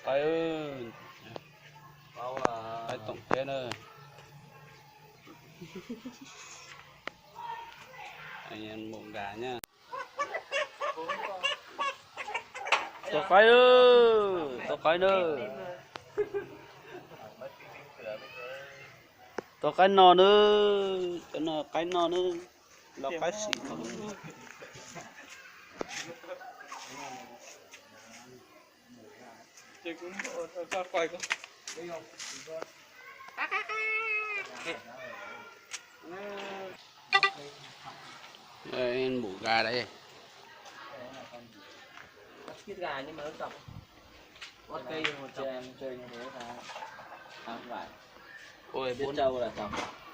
Qaib, qaib toom teb na. Mus nkas na. Tua qaib, tua qaib na. Tua qaib no na, cov no qaib no na, los qaib xim no. Mus nkas đây.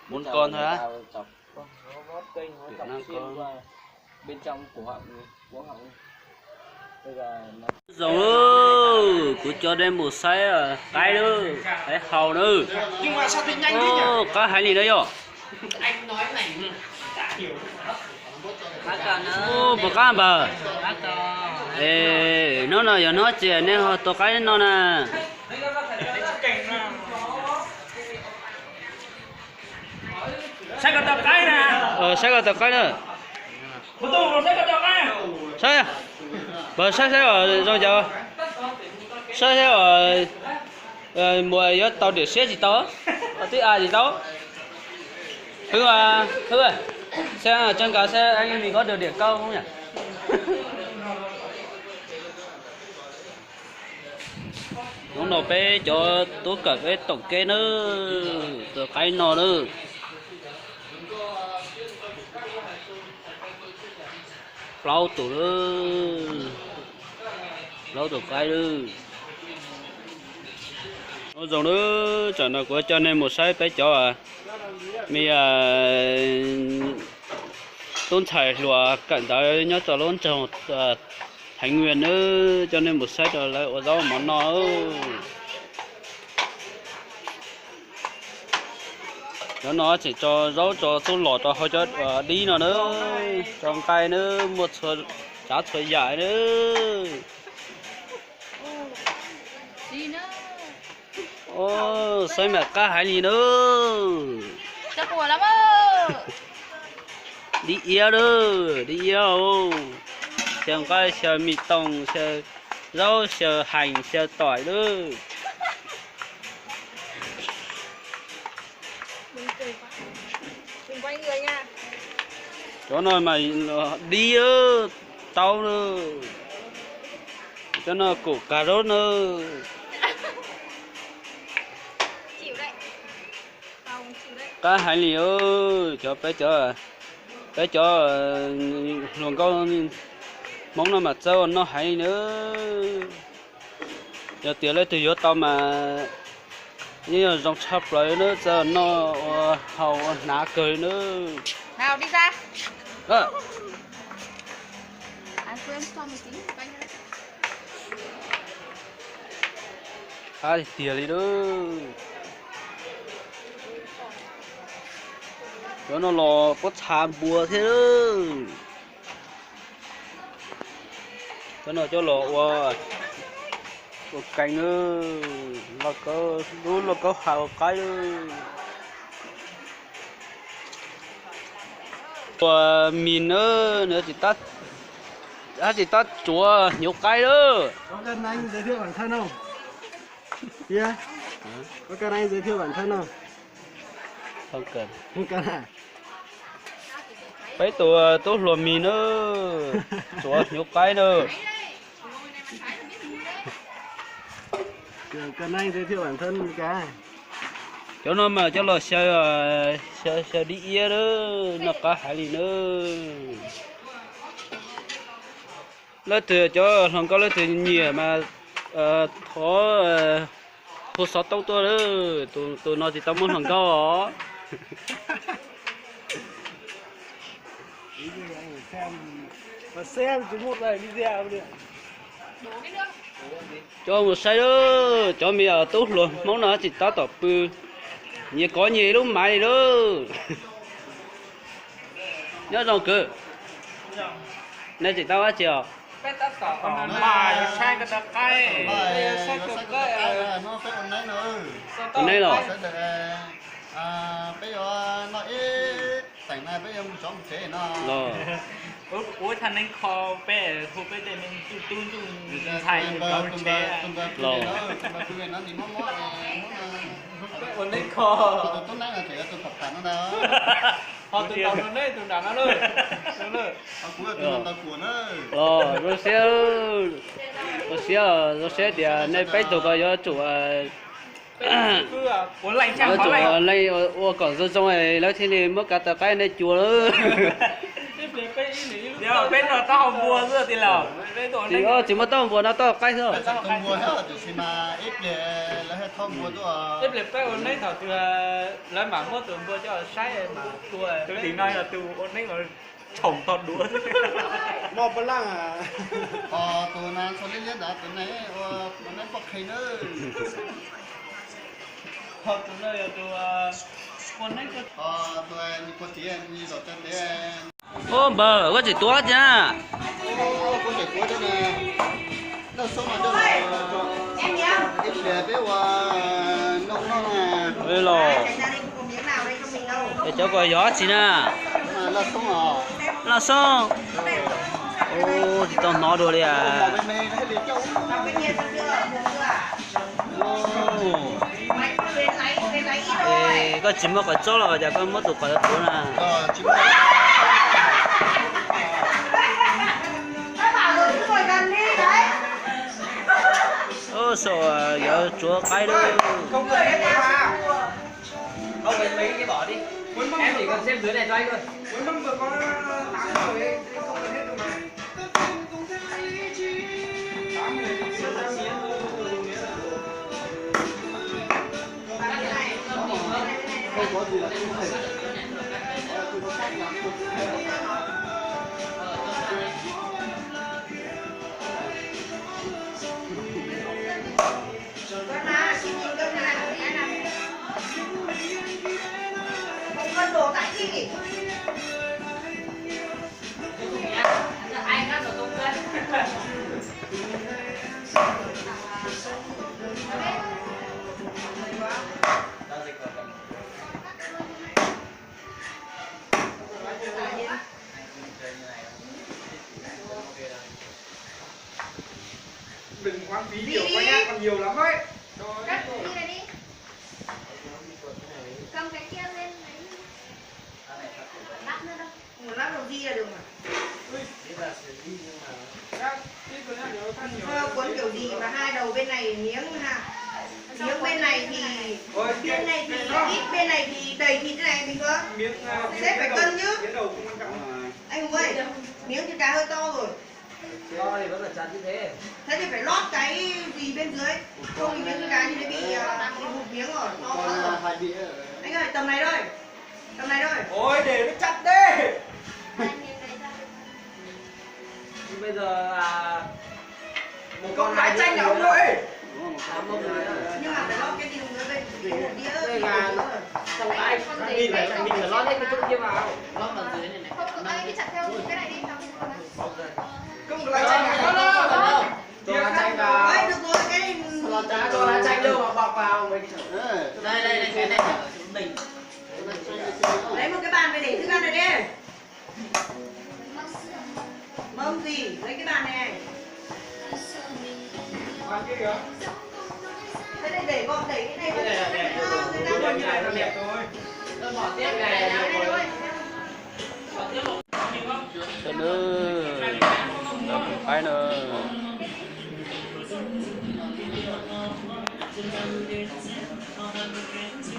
Bốn con thôi á. Bên trong có, bên trong có họng. Hmoob zoo, kuv coj nej mus saib qaib na, qaib hau na. Qaib heev li na yom. Puas qab npawg? Es hnub no yog hnub txiv nej ho tua qaib no na. Saib koj tua qaib na. Saib koj tua qaib na. Saib, npawg saib saib zoo cas, saib saib muas yuav tau điểm siab tsis tau, tib a tsis tau. Hwb, hwb, xem cho anh Cà xem anh em mình có được điểm cao không nhỉ? Hnub no peb cov tub kawm peb toom keb na, tua qaib no na. Plaub tus, plaub tus qaib lawm. Hnub zoo na, tsam no kuv coj nej mus saib peb cov me tub ntxhais hluas kawm ntawv nyob rau lub nroog Thái Nguyên na, coj nej mus saib rau lawv ua zaub mov noj. Cov no tseem tso zaub tso txuj lom rau hauv cov dib no na, tso nqaij na, muaj txhua tsav txhua yam na. Saib mas qab heev li na. Dib iab lawm, dib iab. Xyaw nqaij, xyaw mis toos, xyaw zaub, xyaw hees, xyaw toim lawm. Cov no mas dib taub na. Cov no kaum kag zaub na. Qab heev li, cov peb cov, peb cov hluas nkauj Hmoob no mas txawj ua noj heev li na. Yog tias leej twg yuav tau mas yeej yog zoo tshaj plaws na, txawj ua noj ua haus ua hnav kawg li na. Qab tiag tiag li lawm. Cov no los pob txha npua thiab. Cov no coj los ua, ua kees, lub lauj kaub haus qaib. Ua mis na, nws tsis tab tsuav hnyuv qaib lawm. Peb tus tub hluas mis na, tsuav hnyuv qaib na. Cov no mas coj los xyaw, xyaw dib iab na, noj qab heev li na. Leej twg cov hluas nkauj leej twg nyiam mas thov hu xov tooj tuaj, tus no tsis tau muaj hluas nkauj os. Coj mus saib lawm, cov me tub hluas Hmoob no tsis tab tom pw, nyias kov nyias ib lub maiv li lawm. Nyob zoo kwv, nej tseem tau dab tsi os? Peb tab tom mas yuav saib koj tau qaib. Ua neeb los? Peb yuav noj ib teem na, peb yuav mus tsov mus tsev no. Ua thaj neeb kho, peb hu peb tej me tub tub ntsuj ntxhais rau tsev los. Ua neeb kho. Ho tus tau neb tus nram no. Zoo siab, zoo siab, zoo siab tias nej peb tug ko yuav tsum, yuav tsum leej ua kom zoo zoo lawv thiaj li muab kav tau qaib nej cua lawm. Peb noj taub hau npua xwb tiag los. Tsis muaj taub hau npua, noj taub hau qaib xwb. Ib pliag peb ua neeb thaum twg lawv mam muab tus npua coj saib mas tua. Tus tim no yog tus ua neeb tshoom tog duav. Moj pab laj. Tus no txho liab liab ntawd, tus no ua neeb poj qhe na. Tus no yog tus ua neeb, tus ni pua tiav ni zom cov tiav. Ub npawg, koj tseem tuav tiag na? Ib pliag peb ua noj noj na. Los, es cov ko yog dab tsi na? Laj xoob. Ub, tsis tau hnov dua li as. Es koj tsis muaj qhov tsob los cas koj muab tus qhov tuav na? Ub, saum yuav tsuav qaib lawm. Đừng hoang phí nhiều quá nhá, còn nhiều lắm đấy. Cắt đi này đi. Cắt một cái kia lên này. Lắp nữa đâu. Ủa, lắp đầu gì là được mà. Ờ, quấn kiểu gì mà hai đầu bên này miếng ha. Miếng bên này thì, bên này thì ít, bên này thì đầy thịt thế này, mình có xếp phải cân chứ. Anh Hùng ơi, miếng thịt cá hơi to rồi. Thế thì phải lót cái gì bên dưới. Không thì miếng cá thì nó bị, à, bị hụt miếng rồi, to quá rồi. Anh ơi, tầm này thôi. Tầm này thôi. Ôi, để nó chặt đi. Bây giờ là một con hai lái chanh là ông nội. Nhưng mà phải lót cái gì bên dưới, bên dưới một đĩa. Đây là trong cái, mình phải, mình phải lót hết cái chỗ kia vào. Lót vào dưới này này. Không, cái chặt theo cái này đi, nó không có. Không, cái lá chanh này. Cho lá chanh vào. Đấy, được rồi, cái này. Cho lá chanh luôn mà bọc vào mấy cái. Đây, đây, đây, cái này. Lấy một cái bàn về để thức ăn này đi. Mâm gì? Lấy cái bàn này này. Bàn kia kìa. Thế này để bọn đẩy cái này vào. Cái này là đẹp rồi. Người ta còn nhiều này là đẹp rồi. Tôi bỏ tiếp cái này ra thôi. Sawv daws, noj qaib na.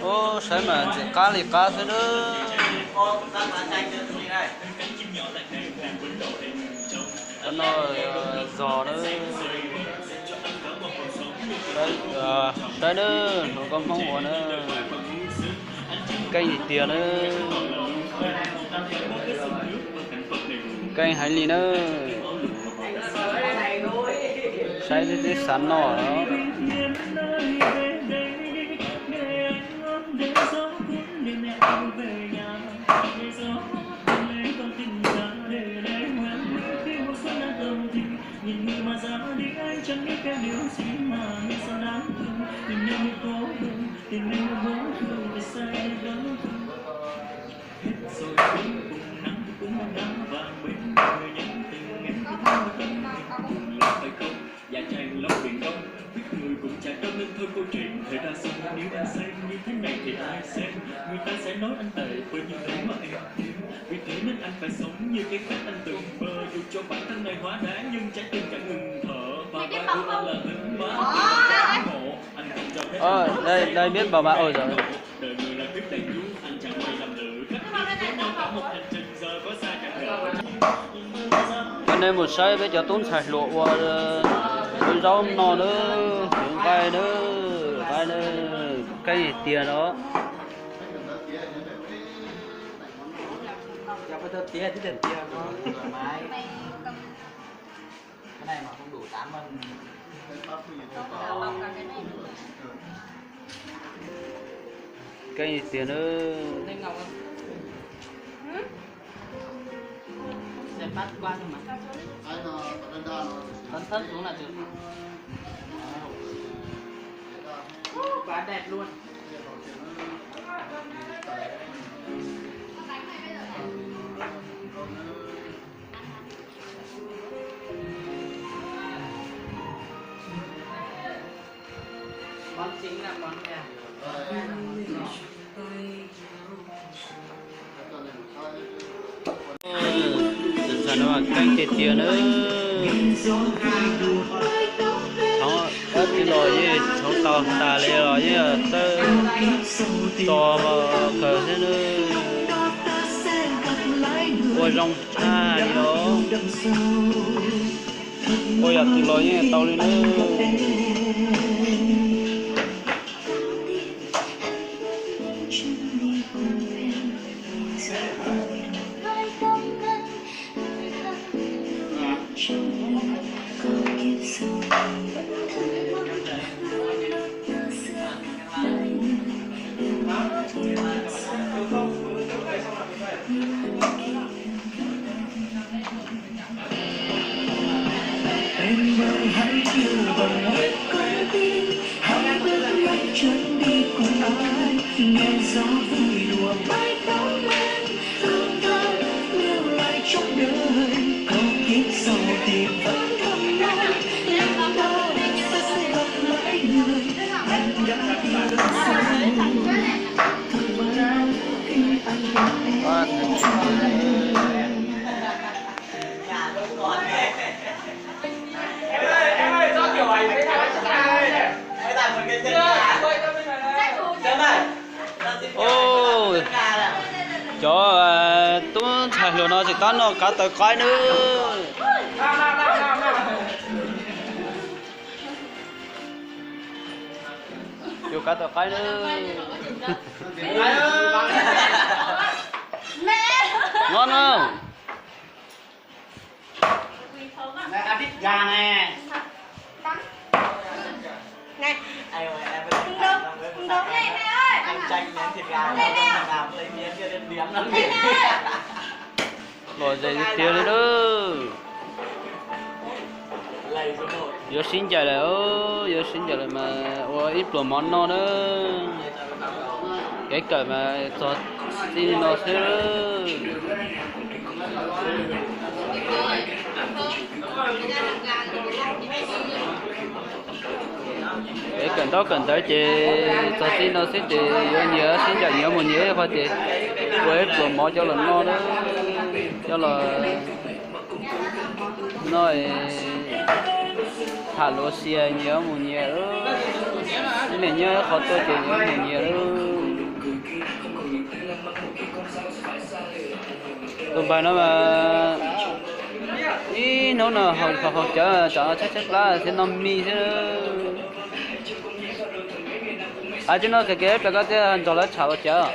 Ub, saib mas ntxim qab li qab xwb na. Cov no zos na. Saib na, hnov koob hmoob ua na. Keej tiag tiag na. Keej heev li na. Saib twb xav noj. Mà ra đi anh chẳng biết em điều gì mà người sao đáng thương, tìm nơi mùa phố hương, tìm nơi mùa phố hương để say đắm thương. Hết rồi cuối cùng nắng cũng đã ngã và bên người nhắn tin, em cũng đã tâm tình buồn lắm phải không? Dạ tràn lòng biển đông, biết người cũng chả đâu nên thôi câu chuyện thời đa sung. Nếu anh say như thế này thì ai xem? Người ta sẽ nói anh tệ bởi những thứ mà em thiếu. Vì thế nên anh phải sống như cái cách anh từng mơ, dù cho bản thân này hóa đá nhưng trái tim chẳng ngừng thở. Và ba đứa anh là thứ má của anh ngộ. Anh không cho phép Ơ, anh đây, đây biết bảo bạn ở rồi. Đời người là kiếp đen đúa, anh chẳng may lầm lỡ cách kiếp với nhau cả một hành trình, giờ có xa chẳng ngờ. Cov nej mus saib peb cov tub ntxhais hluas ua zaub no na, nqaij na, nqaij na, keej tiag no. Keej tiag na. Ntxhais no keej tiag tiag na. Thov, tab sis los yeej thov tau tas li los yeej txawj tso kawg thiab na. Ua zoo tshaj li os. Ua yam twg los yeej tau li na. Em mơ hãy yêu bằng một con tim, hãy bước lên chuyến đi cùng anh. Nghe gió vui đùa mái tóc em, không thơm lưu lại trong đời. Có kiếp sau thì vẫn thơm mãi, em mơ sẽ gặp lại người em đã yêu xa. Thật may mắn khi anh gặp em. Oj, cov tub ntxhais hluas no tsis tab noj kav taws qaib nawb. Yuav kav taws qaib nawb. Nyob no. Lom zem tiag tiag li lawm. Yuav sib ncaim lawm, yuav sib ncaim lawm mas ua ib pluas mov noj na. Kev kawm mas txog txij no xwb. Kev kawm ntaub kawm ntawv ces txog txij no xwb ces yuav nyias sib ncaim nyias mus nyias qhov ces ua ib pluas mov coj los noj na, coj los noj, tham luv xias nyias mus nyias, ib niam nyob qhov tuaj ces nyias mus nyias. Tus npawg no mas ib hnub no haus cawv tsam tshaib tshaib plab thiab noj mis xwb. Hais tsis no kev kev plas koj thiaj nrog lawv tham ua cawv.